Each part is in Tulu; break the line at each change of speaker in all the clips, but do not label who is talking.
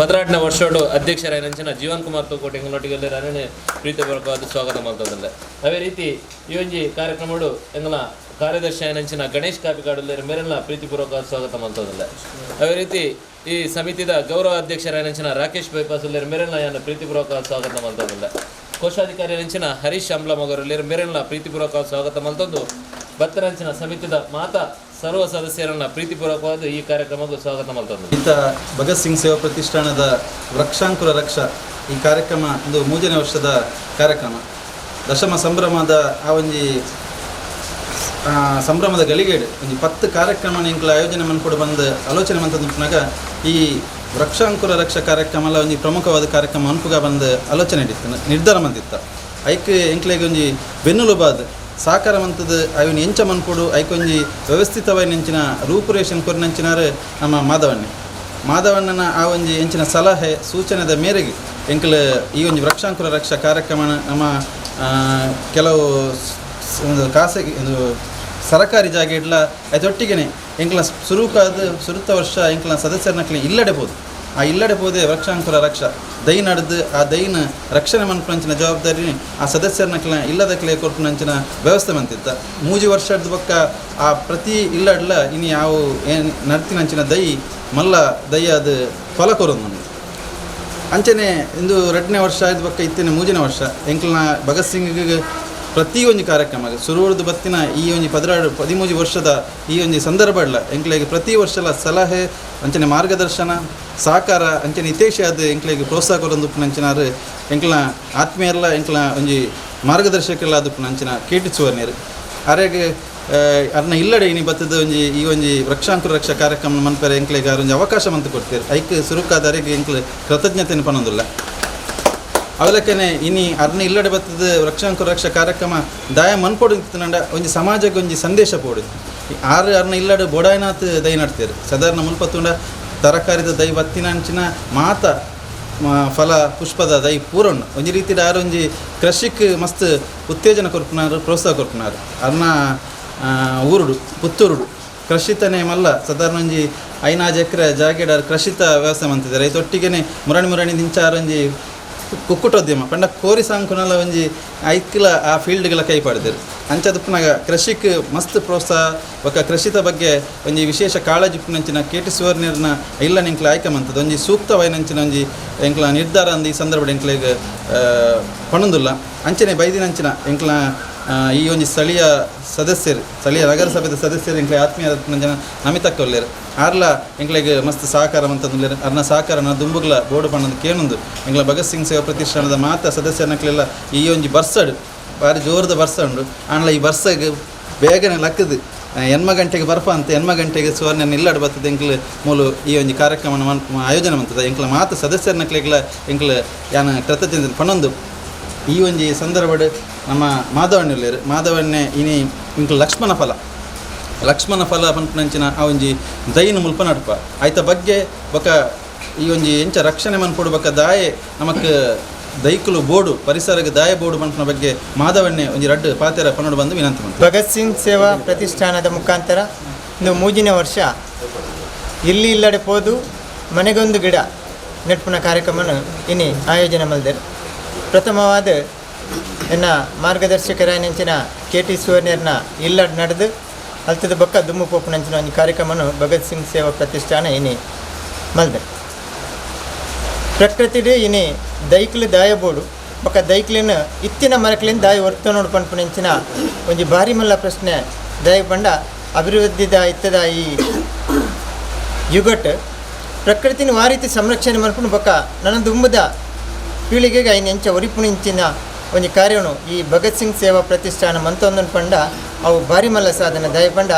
12ನೇ ವರ್ಷಡು ಅಧ್ಯಕ್ಷರಾಯಿನಂಚಿನ ಜೀವನ್ ಕುಮಾರ್ ತೂಕೋಟೆ ಎಂಗಲೊಟ್ಟಿಗೆ ಅರಣ್ಯ ಪ್ರೀತಿಪೂರ್ವಕವಾದ ಸ್ವಾಗತ ಮಲ್ತೊಂದುಲ್ಲೆ. ಅದೇ ರೀತಿ ಈ ಒಂಜಿ ಕಾರ್ಯಕ್ರಮಡು ಎಂಗಲ ಕಾರ್ಯದರ್ಶಿ ಆಯಿನಂಚಿನ ಗಣೇಶ್ ಕಾಪಿಕಾಡುಲ್ಲೆರ್ ಮೇರೆಲ್ಲ ಪ್ರೀತಿಪೂರ್ವಕವಾದ ಸ್ವಾಗತ ಮಲ್ತೊಂದುಲ್ಲೆ. ಅದೇ ರೀತಿ ಈ ಸಮಿತಿದ ಗೌರವ ಅಧ್ಯಕ್ಷರಾಯಿನಂಚಿನ ರಾಕೇಶ್ ಬೈಪಾಸ್ ಉಲ್ಲೆರ್ ಮೇರೆಲ್ಲ ಯಾನ್ ಪ್ರೀತಿಪೂರ್ವಕವಾದ ಸ್ವಾಗತ ಮಲ್ತೊಂದುಲ್ಲೆ. ಕೋಶಾಧಿಕಾರಿ ಅಂಚಿನ ಹರೀಶ್ ಅಂಬ್ಲ ಮೊಗರುಲ್ಲೆರ್ ಮೇರೆಲ್ಲ ಪ್ರೀತಿಪೂರ್ವಕವಾದ ಸ್ವಾಗತ ಮಲ್ತೊಂದು ಬತ್ತರಂಚಿನ ಸಮಿತಿದ ಮಾತಾ ಸರ್ವ ಸದಸ್ಯರನ್ನ ಪ್ರೀತಿಪೂರ್ವಕವಾದ ಈ ಕಾರ್ಯಕ್ರಮಕ್ಕೆ ಸ್ವಾಗತ ಮಲ್ತೊಂದು.
ಈತ ಭಗತ್ ಸಿಂಗ್ ಸೇವಾ ಪ್ರತಿಷ್ಠಾನದ ವೃಕ್ಷಾಂಕುರ ರಕ್ಷಾ ಈ ಕಾರ್ಯಕ್ರಮ ಒಂದು ಮೂರನೇ ವರ್ಷದ ಕಾರ್ಯಕ್ರಮ. ದಶಮ ಸಂಭ್ರಮದ ಆ ಒಂಜಿ ಸಂಭ್ರಮದ ಗಳಿಗೇಡು ಒಂಜಿ 10 ಕಾರ್ಯಕ್ರಮ ಎಂಕ್ಲ ಆಯೋಜನೆ ಮನ್ಪೊಡು ಬಂದು ಆಲೋಚನೆ ಮಂತುನಾಗ ಈ ವೃಕ್ಷಾಂಕುರ ರಕ್ಷಾ ಕಾರ್ಯಕ್ರಮ ಎಲ್ಲ ಒಂಜಿ ಪ್ರಮುಖವಾದ ಕಾರ್ಯಕ್ರಮ ಅನ್ಪುಗ ಬಂದು ಆಲೋಚನೆ ಇತ್ತು, ನಿರ್ಧಾರ ಮಂತಿತ್ತ. ಐಕ್ ಎಂಕ್ಲೆಗ್ ಒಂಜಿ ಬೆನ್ನುಲುಬಾದ್ ಸಾಕಾರ ಮಂತದ ಅವಿನ ಎಂಚ ಮನ್ಪೊಡು, ಐಕೊಂಜಿ ವ್ಯವಸ್ಥಿತವಾಯಿನಂಚಿನ ರೂಪುರೇಷನ್ ಕೊರಿನಂಚಿನಾರು ನಮ್ಮ ಮಾಧವಣ್ಣೆ. ಮಾಧವಣ್ಣನ ಆ ಒಂಜಿ ಎಂಚಿನ ಸಲಹೆ ಸೂಚನೆದ ಮೇರೆಗೆ ಎಂಕ್ಲ ಈ ಒಂಜಿ ವೃಕ್ಷಾಂಕುರ ರಕ್ಷಾ ಕಾರ್ಯಕ್ರಮನ ನಮ್ಮ ಕೆಲವು ಒಂದು ಖಾಸಗಿ ಒಂದು ಸರಕಾರಿ ಜಾಗ ಇಡ್ಲ ಐತೊಟ್ಟಿಗೆನೆ ಎಂಕ್ಲ ಸುರುಕಾದ ಸುರುತ ವರ್ಷ ಎಂಕ್ಲ ಸದಸ್ಯರನಕ್ಲೆ ಇಲ್ಲಡೆ ಪೋದು, ಆ ಇಲ್ಲಡೆ ಪೋದೆ ವೃಕ್ಷಾಂಕುರ ರಕ್ಷಾ ದೈ ನಡೆದು ಆ ದೈನ ರಕ್ಷಣೆ ಮನ್ಪುನಂಚಿನ ಜವಾಬ್ದಾರಿ ಆ ಸದಸ್ಯರನಕ್ಲೆ ಇಲ್ಲದಕ್ಲೆ ಕೊರ್ಪುನಂಚಿನ ವ್ಯವಸ್ಥೆ ಮಂತಿತ್ತ. 3 ವರ್ಷದ ಬೊಕ್ಕ ಆ ಪ್ರತಿ ಇಲ್ಲಡ್ಲ ಇನಿ ಯಾವ ಏನು ನಡ್ತಿನಂಚಿನ ದೈ ಮಲ್ಲ ದೈ ಅದು ಫಲ ಕೊರೊಂದು. ಅಂಚನೆ ಇಂದು 2ನೇ ವರ್ಷ ಆಯ್ತು ಬೊಕ್ಕ ಇತ್ತಿನ 3ನೇ ವರ್ಷ ಎಂಕ್ಲನ ಭಗತ್ ಸಿಂಗ್ ಪ್ರತಿ ಒಂಜಿ ಕಾರ್ಯಕ್ರಮ ಸುರುವರ್ದು ಬತ್ತಿನ ಈ ಒಂಜಿ 12 13 ವರ್ಷದ ಈ ಒಂಜಿ ಸಂದರ್ಭ ಇಲ್ಲ ಎಂಕ್ಲೆಗ್ ಪ್ರತಿ ವರ್ಷಲ ಸಲಹೆ ಅಂಚನೆ ಮಾರ್ಗದರ್ಶನ ಸಹಕಾರ ಅಂಚನೆ ಹಿತೇಶಿ ಅದು ಎಂಕ್ಲೆಗ್ ಪ್ರೋತ್ಸಾಹ ಕೊರೊಂದು ಉಪ್ಪುನಂಚಿನಾರು ಎಂಕ್ಲನ ಆತ್ಮೀಯರ್ಲ ಎಂಕ್ಲನ ಒಂಜಿ ಮಾರ್ಗದರ್ಶಕರ್ಲ ಅದು ಉಪ್ಪುನಂಚಿನ ಕೇಟಿ ಸುವರ್ಣರು ಅರೆಗ್ ಅರ್ನ ಇಲ್ಲಡೆ ಇನಿ ಬತ್ತದ ಒಂಜಿ ಈ ಒಂಜಿ ವೃಕ್ಷಾಂಕುರ ರಕ್ಷಾ ಕಾರ್ಯಕ್ರಮ ಮನ್ಪೆರೆ ಎಂಕ್ಲೆಗ್ ಒಂಜಿ ಅವಕಾಶ ಮಂತ್ ಕೊಡ್ತೀರ್. ಐಕ್ ಸುರುಕಾದ ಅರೆಗ್ ಎಂಕ್ಲೆ ಕೃತಜ್ಞತೆಯನ್ನು ಪನೊಂದುಲ್ಲ. ಅವಲಕ್ಕನೆ ಇನಿ ಅರ್ನ ಇಲ್ಲಡೆ ಬತ್ತದ ವೃಕ್ಷಾಂಕುರ ರಕ್ಷಾ ಕಾರ್ಯಕ್ರಮ ದಾಯ ಮನ್ಪೊಡು ಇಂತಂಡ ಒಂಜಿ ಸಮಾಜಕ್ಕೆ ಒಂಜಿ ಸಂದೇಶ ಪೋಡು. ಆರು ಅರ್ನ ಇಲ್ಲಡೆ ಬೋಡಾಯ್ನಾಥ್ ದೈ ನಡ್ತೀರ್. ಸಾಧಾರಣ ಮುಲ್ಪತ್ತುಂಡ ತರಕಾರಿದ ದೈ ಬತ್ತಿನಂಚಿನ ಮಾತ ಫಲ ಪುಷ್ಪದ ದೈ ಪೂರಣ್ಣ ಒಂಜಿ ರೀತಿದ ಆರು ಒಂಜಿ ಕೃಷಿಕ್ ಮಸ್ತ್ ಉತ್ತೇಜನ ಕೊರ್ಪುನಾರು, ಪ್ರೋತ್ಸಾಹ ಕೊರ್ಪುನಾರು. ಅರ್ನ ಊರುಡು ಪುತ್ತೂರುಡು ಕೃಷಿತನೇ ಮಲ್ಲ ಸಾಧಾರಣ ಒಂಜಿ 5 ಎಕರೆ ಜಾಗೆಡ ಕೃಷಿತ ವ್ಯವಸಾಯ ಮಂತಿದ್ದಾರೆ. ಐತೊಟ್ಟಿಗೆನೆ ಮುರಣಿ ಮುರಣಿ ದಿಂಚಾರ ಒಂಜಿ ಕುಕ್ಕುಟೋದ್ಯಮ ಪಂಡ ಕೋರಿ ಸಾಂಕುನಲ ಒಂಜಿ ಐಕ್ಲ ಆ ಫೀಲ್ಡ್ಗಳ ಕೈ ಪಡೆದರು. ಅಂಚದುಪ್ಪುನಾಗ ಕೃಷಿಕ್ ಮಸ್ತ್ ಪ್ರೋತ್ಸಾಹ ಬೊಕ್ಕ ಕೃಷಿತ ಬಗ್ಗೆ ಒಂಜಿ ವಿಶೇಷ ಕಾಳಜಿ ಉಪ್ಪುನಂಚಿನ ಕೇಟಿ ಸುವರ್ಣರ್ನ ಇಲ್ಲ ಎಂಕ್ಲ ಆಯ್ಕೆ ಮಂತದ ಒಂಜಿ ಸೂಕ್ತವಾಯಿನಂಚಿನ ಒಂಜಿ ಎಂಕ್ಲ ನಿರ್ಧಾರ ಅಂದ್ ಈ ಸಂದರ್ಭಡ್ ಎಂಕ್ಲೆಗ್ ಪಣೊಂದುಲ್ಲ. ಅಂಚನೆ ಬೈದಿನಂಚಿನ ಎಂಕ್ಲ ಈ ಒಂಜಿ ಸ್ಥಳೀಯ ಸದಸ್ಯರು, ಸ್ಥಳೀಯ ನಗರಸಭೆದ ಸದಸ್ಯರು ಎಂಕ್ಲೆ ಆತ್ಮೀಯ ಜನ ನಮಿತಕ್ಕ ಉಲ್ಲೆರ್. ಆರ್ಲ ಎಂಕ್ಲೆಗ್ ಮಸ್ತ್ ಸಹಕಾರ ಮಂತಂದುಲ್ಲೆರ್. ಅರ್ನ ಸಹಕಾರ ನ ದುಂಬುಗ್ಲ ಬೋಡು ಪಣೊಂದು ಕೇನೊಂದು ಎಂಕ್ಲ ಭಗತ್ ಸಿಂಗ್ ಸೇವಾ ಪ್ರತಿಷ್ಠಾನದ ಮಾತ ಸದಸ್ಯರನಕ್ಲೆಲ್ಲ ಈ ಒಂಜಿ ಬರ್ಸಡ್ ಬಾರಿ ಜೋರದ ಬರ್ಸ ಉಂಡು. ಆಂಡಲ ಈ ಬರ್ಸಗ್ ಬೇಗನೆ ಲಕ್ಕದು 8 ಗಂಟೆಗೆ ಬರ್ಪ ಅಂತ 8 ಗಂಟೆಗೆ ಸುವರ್ಣ ಇಲ್ಲಡ್ ಬತ್ತದ ಎಂಕ್ಲು ಮೂಲು ಈ ಒಂಜಿ ಕಾರ್ಯಕ್ರಮ ಆಯೋಜನೆ ಮಂತದ ಎಂಕ್ಲ ಮಾತ ಸದಸ್ಯರನಕ್ಲೆಗ್ಲ ಎಂಕ್ಲ ಯಾನ ಕೃತಜ್ಞತೆ ಪಣೊಂದು ಈ ಒಂಜಿ ಸಂದರ್ಭಡ್ ನಮ್ಮ ಮಾಧವಣ್ಣೆ ಉಲ್ಲೆರ್. ಮಾಧವಣ್ಣೆ ಇನಿ ಇಂಕ್ಲ ಲಕ್ಷ್ಮಣ ಫಲ, ಲಕ್ಷ್ಮಣ ಫಲ ಪನ್ಪುನಂಚಿನ ಆ ಒಂಜಿ ದೈನ ಮುಲ್ಪ ನಡ್ಪ ಐತ ಬಗ್ಗೆ ಬೊಕ ಈ ಒಂಜಿ ಎಂಚ ರಕ್ಷಣೆ ಮನ್ಪೊಡು ಬೊಕ ದಾಯೆ ನಮಕ್ ದೈಕುಲು ಬೋಡು ಪರಿಸರಕ್ಕೆ ದಾಯ ಬೋಡು ಪನ್ಪುನ ಬಗ್ಗೆ ಮಾಧವಣ್ಣೆ ಒಂಜಿ ರಡ್ಡು ಪಾತೆರ ಪನೊಡು ಬಂದು ವಿನಂತಿ ಮಂತೆ.
ಭಗತ್ ಸಿಂಗ್ ಸೇವಾ ಪ್ರತಿಷ್ಠಾನದ ಮುಖಾಂತರ ಇಂದು 3ನೇ ವರ್ಷ ಇಲ್ಲಿ ಇಲ್ಲಡೆ ಪೋದು ಮನೆಗೊಂದು ಗಿಡ ನೆಟ್ಪುನ ಕಾರ್ಯಕ್ರಮನ ಇನಿ ಆಯೋಜನೆ ಮಲ್ದೆರ್. ಪ್ರಥಮವಾದ ಎನ್ನ ಮಾರ್ಗದರ್ಶಕರಾಯಿನಂಚಿನ ಕೆ ಟಿ ಸುವರ್ಣರ್ನ ಇಲ್ಲಡ್ ನಡೆದು ಅಲ್ತದ ಬೊಕ್ಕ ದುಮ್ಮು ಪೋಪುನಂಚಿನ ಒಂಜಿ ಕಾರ್ಯಕ್ರಮನು ಭಗತ್ ಸಿಂಗ್ ಸೇವಾ ಪ್ರತಿಷ್ಠಾನ ಇನಿ ಮಲ್ದೆರ್. ಪ್ರಕೃತಿಡ್ ಇನಿ ದೈಕ್ಲು ದಾಯಬೋಡು ಬೊಕ್ಕ ದೈಕ್ಲಿನ ಇತ್ತಿನ ಮರಕ್ಲಿನ ದಾಯ ಒರ್ತನೋಡು ಪನ್ಪುನಂಚಿನ ಒಂಜಿ ಭಾರಿ ಮಲ್ಲ ಪ್ರಶ್ನೆ. ದಾಯ ಪಂಡ ಅಭಿವೃದ್ಧಿದ ಇತ್ತದ ಈ ಯುಗಟ್ ಪ್ರಕೃತಿನ ವಾ ರೀತಿ ಸಂರಕ್ಷಣೆ ಮಲ್ಪುನು ಬೊಕ್ಕ ನನ ದುಂಬುದ ಪೀಳಿಗೆಗೆ ಐನ್ ಎಂಚ ಒರಿಪುನಿಂಚಿನ ಒಂಜಿ ಕಾರ್ಯನು ಈ ಭಗತ್ ಸಿಂಗ್ ಸೇವಾ ಪ್ರತಿಷ್ಠಾನ ಮಂತೊಂದನ್ ಪಂಡ ಅವು ಭಾರಿ ಮಲ್ಲ ಸಾಧನೆ. ದಯ ಪಂಡ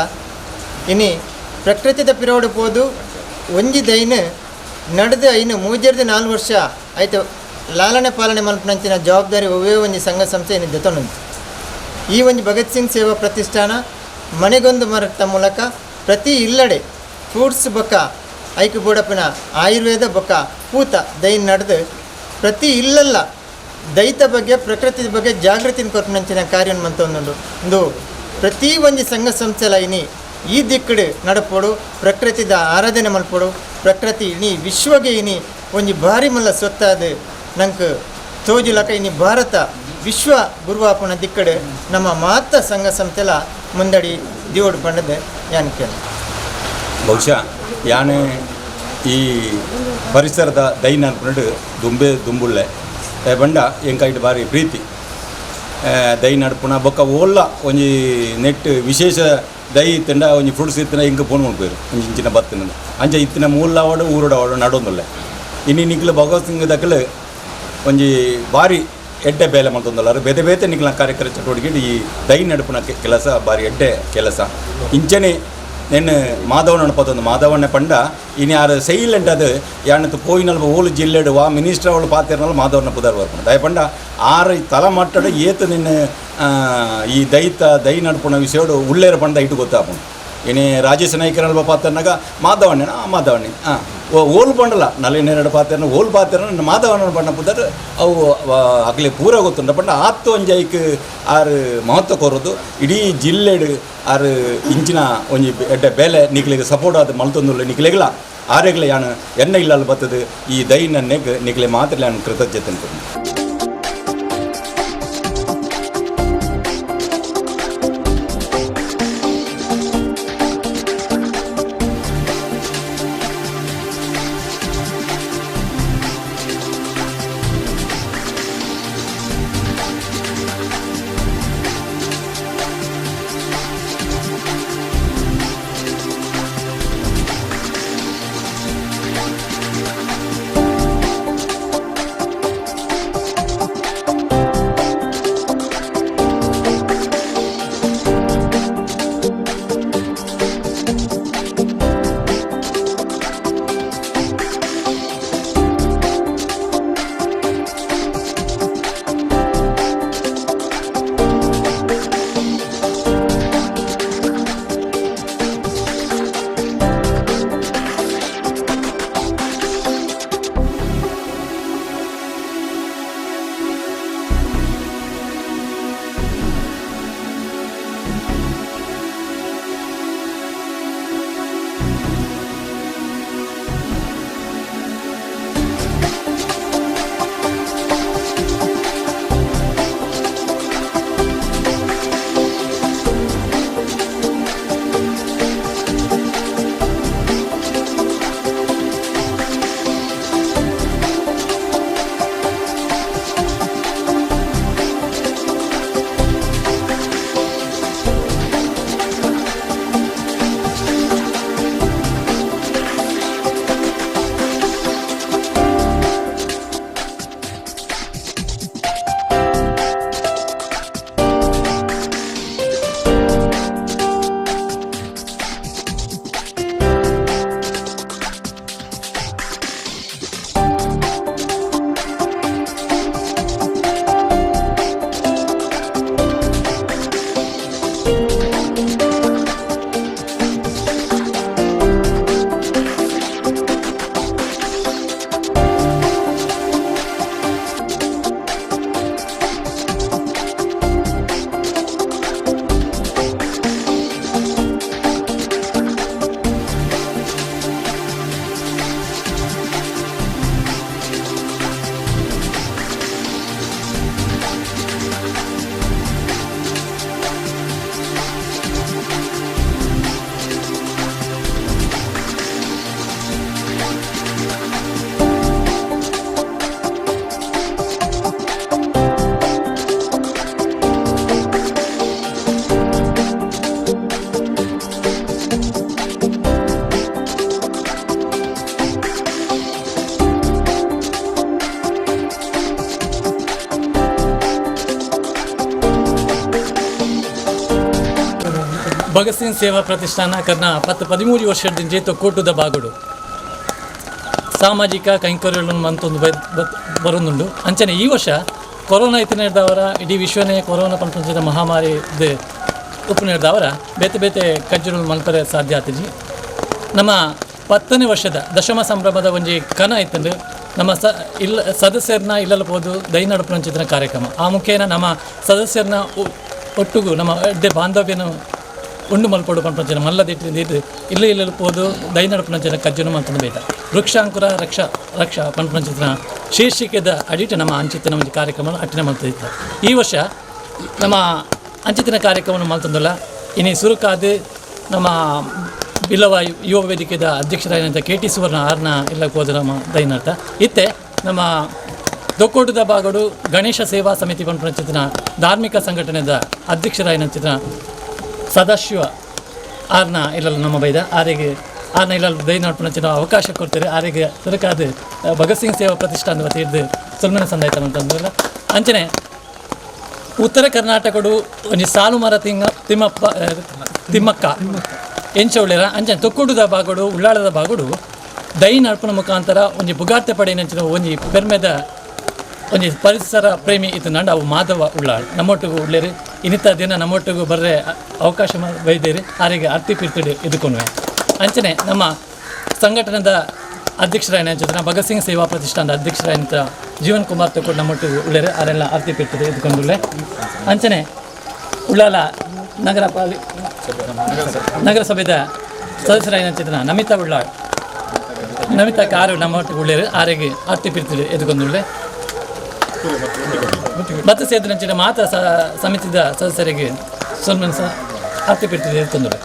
ಇನಿ ಪ್ರಕೃತಿದ ಪಿರೋಡು ಪೋದು ಒಂಜಿ ದೈನ್ ನಡೆದು ಐನು ಮೂಜೆರ್ದು 4 ವರ್ಷ ಆಯ್ತು ಲಾಲನೆ ಪಾಲನೆ ಮಲ್ಪುನಂಚಿನ ಜವಾಬ್ದಾರಿ ಒವ್ವೇ ಒಂಜಿ ಸಂಘ ಸಂಸ್ಥೆ ಇನಿ ದೆತೊನುಂಡು. ಈ ಒಂಜಿ ಭಗತ್ ಸಿಂಗ್ ಸೇವಾ ಪ್ರತಿಷ್ಠಾನ ಮನೆಗೊಂದು ಮರತ್ತ ಮೂಲಕ ಪ್ರತಿ ಇಲ್ಲಡೆ ಫ್ರೂಟ್ಸ್ ಬೊಕ್ಕ ಐಕ್ ಬೋಡಪ್ಪನ ಆಯುರ್ವೇದ ಬೊಕ್ಕ ಪೂತ ದೈನ್ ನಡೆದು ಪ್ರತಿ ಇಲ್ಲಲ್ಲ ದೈತ ಬಗ್ಗೆ ಪ್ರಕೃತಿ ಬಗ್ಗೆ ಜಾಗೃತಿನ ಕೊರ್ಪುನಂಚಿನ ಕಾರ್ಯವನ್ನು ಮಂತೊಂದುಂಡು. ಇಂದು ಪ್ರತಿ ಒಂಜಿ ಸಂಘ ಸಂಸ್ಥೆಲ ಇನಿ ಈ ದಿಕ್ಕಡು ನಡಪೊಡು, ಪ್ರಕೃತಿದ ಆರಾಧನೆ ಮಲ್ಪೊಡು. ಪ್ರಕೃತಿ ಇನಿ ವಿಶ್ವಗೆ ಇನಿ ಒಂಜಿ ಭಾರಿ ಮಲ್ಲ ಸೊತ್ತಾದ ನಂಗೆ ತೋಜುಲಕ ಇನಿ ಭಾರತ ವಿಶ್ವ ಗುರುವಾಪುನ ದಿಕ್ಕಡೆ ನಮ್ಮ ಮಾತ ಸಂಘ ಸಂಸ್ಥೆಲ ಮುಂದಡಿ ದಿವೋಡು ಪಂಡದೆ ಯಾನ್ ಕೇಳ.
ಬಹುಶಃ ಯಾನೆ ಈ ಪರಿಸರದ ದೈನ ಅನ್ಕೊಂಡು ದುಂಬೆ ದುಂಬುಳ್ಳೆ ಬಂಡ ಎಂಕೈಟ್ ಬಾರಿ ಪ್ರೀತಿ ದೈ ನಡ್ಪುಣ ಬೊಕ್ಕ ಓಲ್ಲ ಒಂಜಿ ನೆಟ್ ವಿಶೇಷ ದೈ ಇತ್ತಂಡ ಒಂಜಿ ಫ್ರೂಟ್ಸ್ ಇತ್ತಿನ ಇಂಕ ಫೋನ್ ಮಲ್ಪೇರು ಒಂಜಿ ಇಂಚಿನ ಬತ್ತಿನ ಅಂಚ ಇತ್ತಿನ ಮೂಲ ಊರುಡ ಅವಡು ನಡೊಂದುಲ್ಲೆ ಇನ್ನು ನಿಕ್ಲು ಭಗವತ್ ಸಿಂಗ್ ದಕ್ಕಲು ಒಂಜಿ ಬಾರಿ ಎಡ್ಡೆ ಬೇಲೆ ಮಲ್ತೊಂದುಲ್ಲಾರು ಬೇತೆ ಬೇತೆ ನಿಕ್ಲ ಕಾರ್ಯಕ್ರಮ ಚಟುವಟಿಕೆ ಈ ದೈ ನಡುಪುನ ಕೆಲಸ ಬಾರಿ ಎಡ್ಡೆ ಕೆಲಸ ಇಂಚನೆ ನೆನ್ ಮಾಧವನ ಪತ್ತೊಂದು ಮಾಧವಣ್ಣ ಪಂಡ ಇನಿ ಆರು ಸೈಲೆಂಟ್ ಅದು ಯಾನತ್ತು ಪೋಯಿನಲ್ಪ ಓಲು ಜಿಲ್ಲೆಡು ವಾ ಮಿನಿಸ್ಟರ್ ಅವಳು ಪಾತಿರ್ನಲ್ಲ ಮಾಧವನ ಪುದರ್ ಬರ್ಪುಂಡು ದಯ ಪಂಡ ಆರು ತಲಮಟ್ಟಡು ಏತು ನಿನ್ನ ಈ ದೈತ ದೈ ನಡ್ಪುಣ ವಿಷಯಡು ಉಳ್ಳೇರ ಪಂಡ ಇಟ್ಟು ಗೊತ್ತಾಪುಂಡು ಇನಿ ರಾಜೇಶ್ ನಾಯ್ಕರಲ್ಪ ಪಾತ್ರನಾಗ ಮಾಧವಣ್ಣ ಆ ಮಾಧವಣ್ಣೆ ಹಾಂ ಓಲು ಪಂಡಲ ನಲಿನೇರಡು ಪಾತ್ರನ ಓಲು ಪಾತ್ರನ ಮಾಧವಣ್ಣ ಬಣ್ಣ ಪುದರ್ ಅವು ಅಗಲಿ ಪೂರ ಗೊತ್ತುಂಡ ಪಂಡ ಆತ್ತು ಒಂಜಿ ಐಕ್ ಆರು ಮಹತ್ವ ಕೊರದು ಇಡೀ ಜಿಲ್ಲೆಡು ಆರು ಇಂಚಿನ ಒಂಜಿ ಎಡ್ಡೆ ಬೇಲೆ ನಿಕ್ಲಿಗೆ ಸಪೋರ್ಟ್ ಆದ ಮಲ್ತೊಂದುಲ್ಲ ನಿಕ್ಲೆಗ್ಲ ಆರೆಗ್ಲ ಯಾನು ಎಣ್ಣೆ ಇಲ್ಲಲ್ಲಿ ಬತ್ತದು ಈ ದೈ ನನ್ನೆಗ್ ನಿಕ್ಲೆ ಮಾತ್ರ ಯಾನು ಕೃತಜ್ಞತೆ ಅನ್ಕೊಂಡು.
ಭಗತ್ ಸಿಂಗ್ ಸೇವಾ ಪ್ರತಿಷ್ಠಾನ ಕರ್ನ 10-13 ವರ್ಷದ ಜೇತು ಕೂಟದ ಬಾಗುಡು ಸಾಮಾಜಿಕ ಕೈಂಕರ್ಯಗಳನ್ನು ಮಂತೊಂದು ಬರೊಂದುಂಡು. ಅಂಚನೆ ಈ ವರ್ಷ ಕೊರೋನಾ ಇತ್ತಿನವರ ಇಡೀ ವಿಶ್ವನೇ ಕೊರೋನಾ ಪಂಪಂಚಿನ ಮಹಾಮಾರಿ ಉಪ್ಪು ಬೇತೆ ಬೇತೆ ಕಜ್ಜುಗಳು ಮಲ್ಪರೆ ಸಾಧ್ಯ ಆತಿಜಿ. ನಮ್ಮ 10ನೇ ವರ್ಷದ ದಶಮ ಸಂಭ್ರಮದ ಒಂಜಿ ಕನ ಇತ್ತಂದು ನಮ್ಮ ಇಲ್ಲ ಸದಸ್ಯರನ್ನ ಇಲ್ಲಲ್ಲ ಪೋದು ದೈನಡಪುನಂಚಿನ ಕಾರ್ಯಕ್ರಮ ಆ ಮುಖೇನ ನಮ್ಮ ಸದಸ್ಯರನ್ನ ಒಟ್ಟುಗು ನಮ್ಮ ಎಡ್ಡೆ ಬಾಂಧವ್ಯನ ಉಂಡು ಮಲ್ಪೊಡು ಪನ್ಪಂಚಿನ ಮಲ್ಲ ದಿಟ್ಟಿಂದ ಇದು ಇಲ್ಲ ಇಲ್ಲ ಪೋದು ದೈ ನಡಪುನಂಚಿನ ಕಜ್ಜನು ಮಂತೊಂದು ಬೈತ ವೃಕ್ಷಾಂಕುರ ರಕ್ಷಾ ರಕ್ಷಾ ಪನ್ಪಂಚಿನ ಶೀರ್ಷಿಕೆದ ಅಡಿಟ್ ನಮ್ಮ ಅಂಚಿತ್ತಿನ ಒಂಜಿ ಕಾರ್ಯಕ್ರಮ ಅಟ್ಟನೆ ಮಲ್ತಿತ್ತ. ಈ ವರ್ಷ ನಮ್ಮ ಅಂಚಿತ್ತಿನ ಕಾರ್ಯಕ್ರಮವನ್ನು ಮಲ್ತೊಂದುಲ್ಲ. ಇನಿ ಸುರುಕಾದ ನಮ್ಮ ಬಿಲ್ಲವ ಯುವ ವೇದಿಕೆದ ಅಧ್ಯಕ್ಷರಾದಂಥ ಕೆ ಟಿ ಸುವರ್ಣ ಆರ್ನ ಇಲ್ಲ ಹೋದ ನಮ್ಮ ದೈನರ್ಥ ಇತ್ತೆ ನಮ್ಮ ದೊಕ್ಕೋಟದ ಬಾಗಡು ಗಣೇಶ ಸೇವಾ ಸಮಿತಿ ಪನ್ಪಂಚಿತ್ತಿನ ಧಾರ್ಮಿಕ ಸಂಘಟನೆದ ಅಧ್ಯಕ್ಷರಾಯಿನಂಚಿನ ಸದಾಶಿವ ಆರ್ನ ಇಲ್ಲ ನಮ್ಮ ಬೈದ ಆರಿಗೆ ಆರ್ನ ಇಲ್ಲ ದೈ ನಡ್ಪುನಂಚಿನ ಅವಕಾಶ ಕೊಡ್ತಾರೆ. ಆರಿಗೆ ಸುರಕಾದ ಭಗತ್ ಸಿಂಗ್ ಸೇವಾ ಪ್ರತಿಷ್ಠಾನದ ವತಿಯಿಂದ ಸುಲ್ಮನ ಸಂದಾಯ್ತ ಅಂತಂದ್ರಲ್ಲ. ಅಂಚನೆ ಉತ್ತರ ಕರ್ನಾಟಕಡು ಒಂಜಿ ಸಾಲು ಮರ ತಿಮ್ಮಪ್ಪ ತಿಮ್ಮಕ್ಕ ಎಂಚ ಉಳ್ಳೇರ ಅಂಚನೆ ತೊಕ್ಕುಡುದ ಬಾಗಡು ಉಳ್ಳಾಳದ ಬಾಗಡು ದೈ ನಡ್ಪುನ ಮುಖಾಂತರ ಒಂಜಿ ಬುಗಾರ್ತೆ ಪಡೆಯಿನಂಚಿನ ಒಂಜಿ ಪೆರ್ಮೆದ ಒಂಜಿ ಪರಿಸರ ಪ್ರೇಮಿ ಇತ್ತು ಅವು ಮಾಧವ ಉಳ್ಳಾಳ್ ನಮ್ಮೊಟ್ಟಿಗೂ ಉಳ್ಳೇರಿ. ಇನ್ನಿತ ದಿನ ನಮ್ಮೊಟ್ಟಿಗೂ ಬರ್ರೆ ಅವಕಾಶ ಬೈದೇರಿ ಆರಿಗೆ ಅರ್ತಿ ಪಿರ್ತಿಡಿ ಎದುಕೊನುವೆ. ಅಂಚನೆ ನಮ್ಮ ಸಂಘಟನೆದ ಅಧ್ಯಕ್ಷರಾಯನ ಜೊತೆ ಭಗತ್ ಸಿಂಗ್ ಸೇವಾ ಪ್ರತಿಷ್ಠಾನದ ಅಧ್ಯಕ್ಷರಾಯಂತ ಜೀವನ್ ಕುಮಾರ್ ತಕೊಂಡು ನಮ್ಮೊಟ್ಟಿಗೆ ಉಳ್ಳೇರಿ ಆರೆಲ್ಲ ಅರ್ತಿ ಪಿರ್ತಿಡಿ ಎದುಕೊಂಡುಳ್ಳೆ. ಅಂಚನೆ ಉಳ್ಳಾಲ ನಗರ ನಗರಸಭೆದ ಸದಸ್ಯರಾಯನ ನಮಿತಾ ಉಳ್ಳಾಳ್ ನಮಿತಾ ಕಾರು ನಮ್ಮೊಟ್ಟಿಗೆ ಉಳ್ಳೇರಿ ಆರಿಗೆ ಅರ್ತಿ ಪಿರ್ತಿಡಿ ಎದುಕೊಂಡುಳ್ಳೆ. ಮತ್ತು ಸೇರಿದಂಚಿನ ಮಾತ್ರ ಸಮಿತಿದ ಸದಸ್ಯರಿಗೆ ಸ್ವಲ್ಪ ಅರ್ತಿ ಪಿರ್ತಿಡಿ ಎದುಕೊಂಡುಳ್ಳೆ.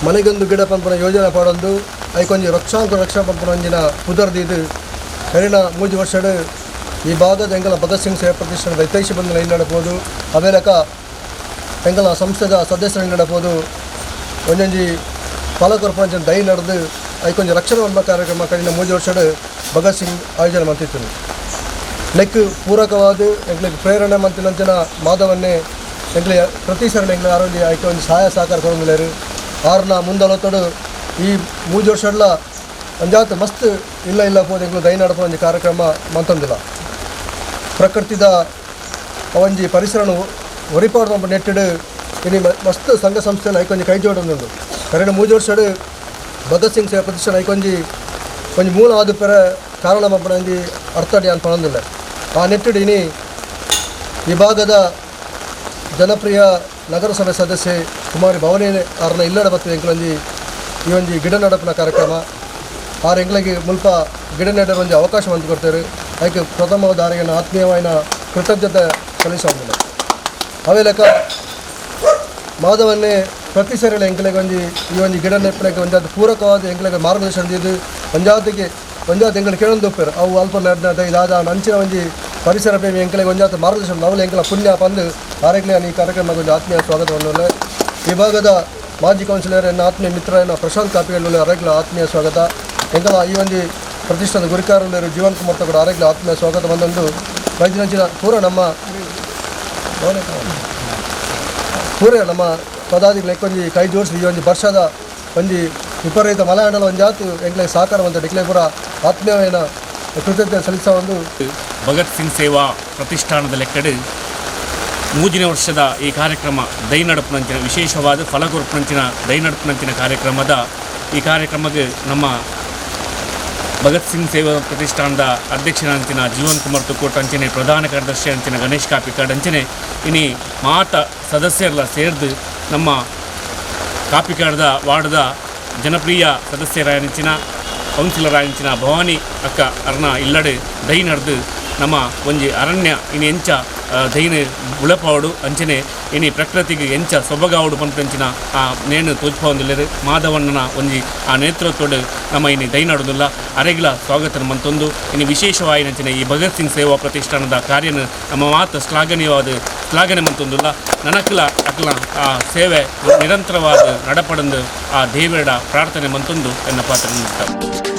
ಮನೆಗೊಂದು ಗಿಡ ಪಂಪನ ಯೋಜನೆ ಪಾಡೊಂದು ಐಕೊಂಜಿ ವೃಕ್ಷಾಂಕುರ ರಕ್ಷಾ ಪಂಪನ ಒಂಜಿನ ಪುದರ್ದಿದ್ದು ಕರಿನ 3 ವರ್ಷಡ್ ಈ ಭಾಗದ ಎಂಗಲ ಭಗತ್ ಸಿಂಗ್ ಸೇವಾ ಪ್ರತಿಷ್ಠಾನದ ಹಿತೈಷಿ ಬಂಧನ ಇಲ್ಲಿ ನಡಪೋದು ಅವೇಲಕ ಎಂಗಲ ಸಂಸ್ಥೆದ ಸದಸ್ಯರು ಇಲ್ಲಿ ನಡಪೋದು ಒಂಜೊಂಜಿ ಪಾಲಕರ ದೈ ನಡೆದು ಐಕೊಂಜಿ ರಕ್ಷಣಾ ಬಂದ ಕಾರ್ಯಕ್ರಮ ಕಡಿನ 3 ವರ್ಷಡ್ ಭಗತ್ ಸಿಂಗ್ ಆಯೋಜನೆ ಮಂತಿತ್ತು. ನೆಕ್ ಪೂರಕವಾದ ಎಂಗ್ಲಿಗೆ ಪ್ರೇರಣೆ ಮಂತಿನಂಚಿನ ಮಾಧವನ್ನೇ ಎಂಗ್ಲಿ ಪ್ರತಿ ಸರಳ ಎಂಗ್ಲ ಆರೋಗ್ಯ ಐಕೆ ಒಂದು ಸಹಾಯ ಸಹಕಾರ ಕೊಡೋದಿಲ್ಲೇರು ಆರ್ನ ಮುಂದಲೊತ್ತಡು ಈ 3 ವರ್ಷಡ್ಲ ಒಂಜಾತ ಮಸ್ತ್ ಇಲ್ಲ ಇಲ್ಲ ಪೋದು ಎಂಗ್ಲು ದೈ ನಡಪ ಒಂಜಿ ಕಾರ್ಯಕ್ರಮ ಮಂತೊಂದಿಲ್ಲ. ಪ್ರಕೃತಿದ ಒಂಜಿ ಪರಿಸರನು ಒರಿಪಾಡು ನೆಟ್ಟಿಡು ಇನಿ ಮಸ್ತ್ ಸಂಘ ಸಂಸ್ಥೆಯಲ್ಲಿ ಐಕೊಂಜಿ ಕೈ ಜೋಡೊಂದುಂಡು. ಕರೆನ 3 ವರ್ಷಡ್ ಭಗತ್ ಸಿಂಗ್ ಸೇವಾ ಪ್ರತಿಷ್ಠಾನ ಐಕೊಂಜಿ ಒಂಜಿ ಮೂಲ ಆದ ಪೆರ ಕಾರಣ ಮಪ್ಪನ ಒಂಜಿ ಅರ್ಥಡಿ ಅನ್ ಪಣೊಂದಿಲ್ಲ. ಆ ನೆಟ್ಟಿಡು ಇನಿ ಈ ಭಾಗದ ಜನಪ್ರಿಯ ನಗರಸಭೆ ಸದಸ್ಯೆ ಕುಮಾರಿ ಭವನಿ ಆರ್ನ ಇಲ್ಲಡ ಬತ್ತು ಎಂಕ್ಲೊಂಜಿ ಈ ಒಂಜಿ ಗಿಡ ನಡಪಿನ ಕಾರ್ಯಕ್ರಮ ಆರ್ ಎಂಕ್ಲಗೆ ಮುಲ್ಪ ಗಿಡ ನೆಡರ ಒಂಜಿ ಅವಕಾಶ ಮಂತು ಕೊಡ್ತಾರೆ. ಅದಕ್ಕೆ ಪ್ರಥಮವಾದ ಆರಿಗೆ ಆತ್ಮೀಯವಾಯಿನ ಕೃತಜ್ಞತೆ ಸಲ್ಲಿಸೋದಿಲ್ಲ. ಅವೇ ಲೆಕ್ಕ ಮಾಧವನ್ನೇ ಪ್ರತಿ ಸರಿಗಳ ಎಂಕ್ಲೆಗೆ ಒಂಜಿ ಈ ಒಂಜಿ ಗಿಡ ನೆಪ್ಪಣಕ್ಕೆ ಒಂಜಾತ ಪೂರಕವಾದ ಎಂಕ್ಲೆಗೆ ಮಾರ್ಗದರ್ಶನ ದಿದ್ದು ಒಂಜಾತಿಗೆ ಒಂಜಾತ ಎಂಕಲು ಕೇಳೊಂದು ಉಪ್ಪೇರು ಅವು ಅಲ್ಪ ನಡೆದ ಇದಾದ ಅಂಚಿನ ಒಂಜಿ ಪರಿಸರ ಪ್ರೇಮಿ ಎಂಕ್ಲೆಗೆ ಒಂಜಾತ ಮಾರ್ಗದರ್ಶನ ನವಲ ಎಂಕಲ ಪುಣ್ಯ ಪಂದು ಆರೆಗ್ಲೆ ಈ ಕಾರ್ಯಕ್ರಮಕ್ಕೆ ಒಂದು ಆತ್ಮೀಯ ಸ್ವಾಗತವನ್ನು. ಈ ಭಾಗದ ಮಾಜಿ ಕೌನ್ಸಿಲರ್ ಎನ್ನ ಆತ್ಮೀಯ ಮಿತ್ರ ಎನ್ನ ಪ್ರಶಾಂತ್ ಕಾಪಿಗಳು ಆರೆಗ್ಲ ಆತ್ಮೀಯ ಸ್ವಾಗತ. ಎಂಕಲ ಈ ಒಂದು ಪ್ರತಿಷ್ಠಾನದ ಗುರಿಕಾರರು ಜೀವನ್ ಕುಮಾರ್ ತಗಡ ಆರೆಗ್ಲ ಆತ್ಮೀಯ ಸ್ವಾಗತ ಬಂದೊಂದು ವೈದ್ಯನಂಚಿನ ಪೂರ ನಮ್ಮ ಪೂರ ನಮ್ಮ ಪದಾಧಿಕಾರಿ ಒಂಜಿ ಕೈ ಜೋಡಿಸಿ ಈ ಒಂಜಿ ವರ್ಷದ ಒಂಜಿ ವಿಪರೀತ ಮಲಯಾಂಡಲ ಒಂಜಾತು ಎಂಕ್ಲೆ ಸಹಕಾರ ಬಂತ ಡಿಕ್ಲೆ ಪೂರ ಆತ್ಮೀಯವೇನ ಕೃತಜ್ಞತೆ ಸಲ್ಲಿಸ ಒಂದು
ಭಗತ್ ಸಿಂಗ್ ಸೇವಾ ಪ್ರತಿಷ್ಠಾನದ ಲೆಕ್ಕಡು 3ನೇ ವರ್ಷದ ಈ ಕಾರ್ಯಕ್ರಮ ದೈನಡಪುನಂಚಿನ ವಿಶೇಷವಾದ ಫಲಗೊರ್ಪುನಂಚಿನ ದೈನಡಪುನಂಚಿನ ಕಾರ್ಯಕ್ರಮದ ಈ ಕಾರ್ಯಕ್ರಮಕ್ಕೆ ನಮ್ಮ ಭಗತ್ ಸಿಂಗ್ ಸೇವಾ ಪ್ರತಿಷ್ಠಾನದ ಅಧ್ಯಕ್ಷರಂಚಿನ ಜೀವನ್ ಕುಮಾರ್ ತುಕ್ಕೋಟ್ ಅಂಚನೆ ಪ್ರಧಾನ ಕಾರ್ಯದರ್ಶಿ ಅಂಚಿನ ಗಣೇಶ್ ಕಾಪಿಕಾಡ್ ಅಂಚನೆ ಇನಿ ಮಾತ ಸದಸ್ಯರೆಲ್ಲ ಸೇರ್ದು ನಮ್ಮ ಕಾಪಿಕಾಡ್ದ ವಾರ್ಡ್ದ ಜನಪ್ರಿಯ ಸದಸ್ಯರಾಯಂಚಿನ ಕೌನ್ಸಿಲರ್ ಆಯಿಂಚಿನ ಭವಾನಿ ಅಕ್ಕ ಅರ್ನ ಇಲ್ಲಡೆ ದೈ ನಡೆದು ನಮ್ಮ ಒಂಜಿ ಅರಣ್ಯ ಇನಿ ಎಂಚ ದೈನ ಉಳಪಾವಡು ಅಂಚನೆ ಇನಿ ಪ್ರಕೃತಿಗೆ ಎಂಚ ಸೊಬಗಾವಡು ಪನ್ಪಂಚಿನ ಆ ನೇಣು ತೋಜ್ಪಾವೊಂದುಲ್ಲೆರ್ ಮಾಧವಣ್ಣನ ಒಂಜಿ ಆ ನೇತೃತ್ವಡ್ ನಮ್ಮ ಇನಿ ದೈ ನಡುದಿಲ್ಲ ಅರೆಗಿಲ ಸ್ವಾಗತ ಮಂತೊಂದು ಇನಿ ವಿಶೇಷವಾಯಿನಂಚಿನ ಈ ಭಗತ್ ಸಿಂಗ್ ಸೇವಾ ಪ್ರತಿಷ್ಠಾನದ ಕಾರ್ಯನ ನಮ್ಮ ಮಾತು ಶ್ಲಾಘನೀಯವಾದ ಶ್ಲಾಘನೆ ಮಂತೊಂದುಲ್ಲ ನನಕ್ಲ ಅಕ್ಲ ಆ ಸೇವೆ ನಿರಂತರವಾದ ನಡಪಡಂದು ಆ ದೇವರ ಪ್ರಾರ್ಥನೆ ಮಂತೊಂದು ಎನ್ನ ಪಾತ್ರ ನಿಮಿತ್ತ.